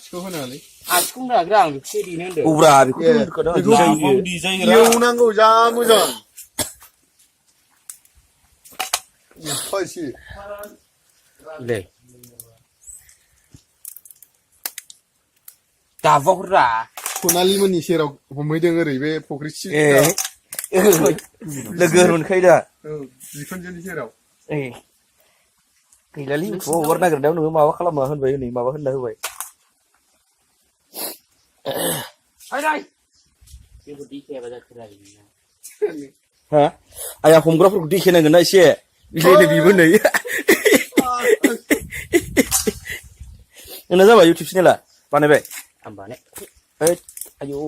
सिखौ होनालै आसिखौ नागिरा आं बेखौसो देनो होनदों औब्रा बेखौ एवनांगौ जा मोजां फायसि दे दाबावरा सनालिमोननि सेराव हमहैदों ओरै बे फुख्रि ए लोगो मोनखायो दा औ बिखुनजोनि सेराव ए गैलालै इउटुबाव हगारनो नागिरनायाव नोङो माबा खालामा होनबाय हनै माबा होनना होबाय हा आया हमग्राफोरखौ देखायनांगोन ना एसे बिलायनो बिबो नै नोंना जाबाय इउटुब चेनेला बानायबाय आं बानाय ओइ आयौ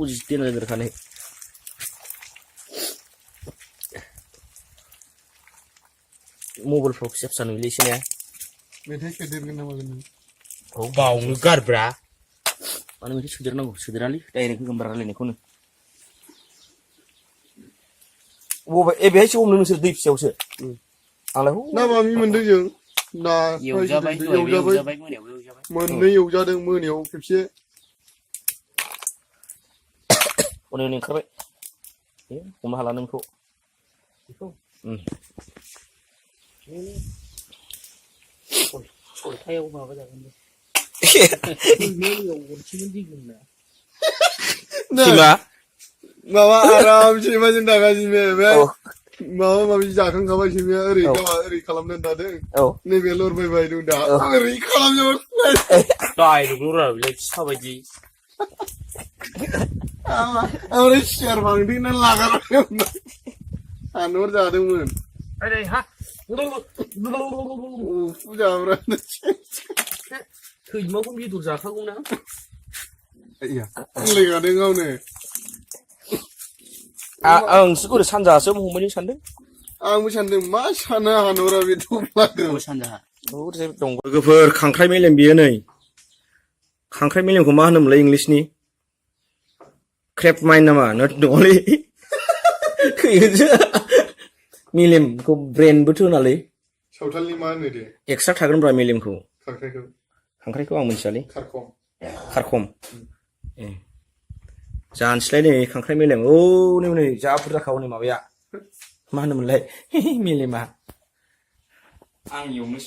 जि देना दोनखानाय मबाइलफ्राव फिसा फिसा नुयोलै एसे ने मेथाइ सोदेरगोन नामा नों औ बावनो गारब्रा मानो मेथाइ सोदेरनांगौ सोदेरालै डाइरेक्ट होगोन बारा रायलायनायखौनो बबे ए बेहायसो हमनो नोंसोर दै फिसायावसो आंलाय ना मामि मोनदों जों ना एवजाबाय मोनायावबो एवजाबाय मोननै एवजादों मोनायाव खेबसे हनै हनै ओंखारबाय हमनो हाला नोंखौ सलथायाव माबा जागोन दे सिमा माबा आराम सैमाजों दागासिनो बे माबा माबि जाखांखाबाय सैमाया ओरै गावहा ओरै खालामनानै दादों नैबे लरबायबाय दं दा ओरै खालामजोबबाय डाइरेक्टल' रायलाय सिखा बायदि ओमफ्राय सियार फांथेनानै लागारबाय हानहर जादोंमोन फुजाफ्रा सैमाखौ बेदर जाखागौ ना बुंलायखादों गावनो आं ओरै सानजासो हमहैनो सानदों आंबो सानदों मा सानो हानहरा बे दंब्लाखौ सानजाहा दं लोगोफोर खांख्राइ मेलेम बियो नै खांख्राइ मेलेमखौ मा होनोमोनलाय इंलिसनि क्रेप माइन नामा नङालै मेलेमखौ ब्रेनबोथ' होनालै सावथालनि मा होनो दे एक्सट्रा थागोनब्रा मेलेमखौ खांख्राइखौ आं मिथियालै खारखम ए जानोसैलाय नै खांख्राइ मेलेम औ नै जा बुरजाखा हनै माबाया मा होनोमोनलाय मेलेमा आं एवनोसै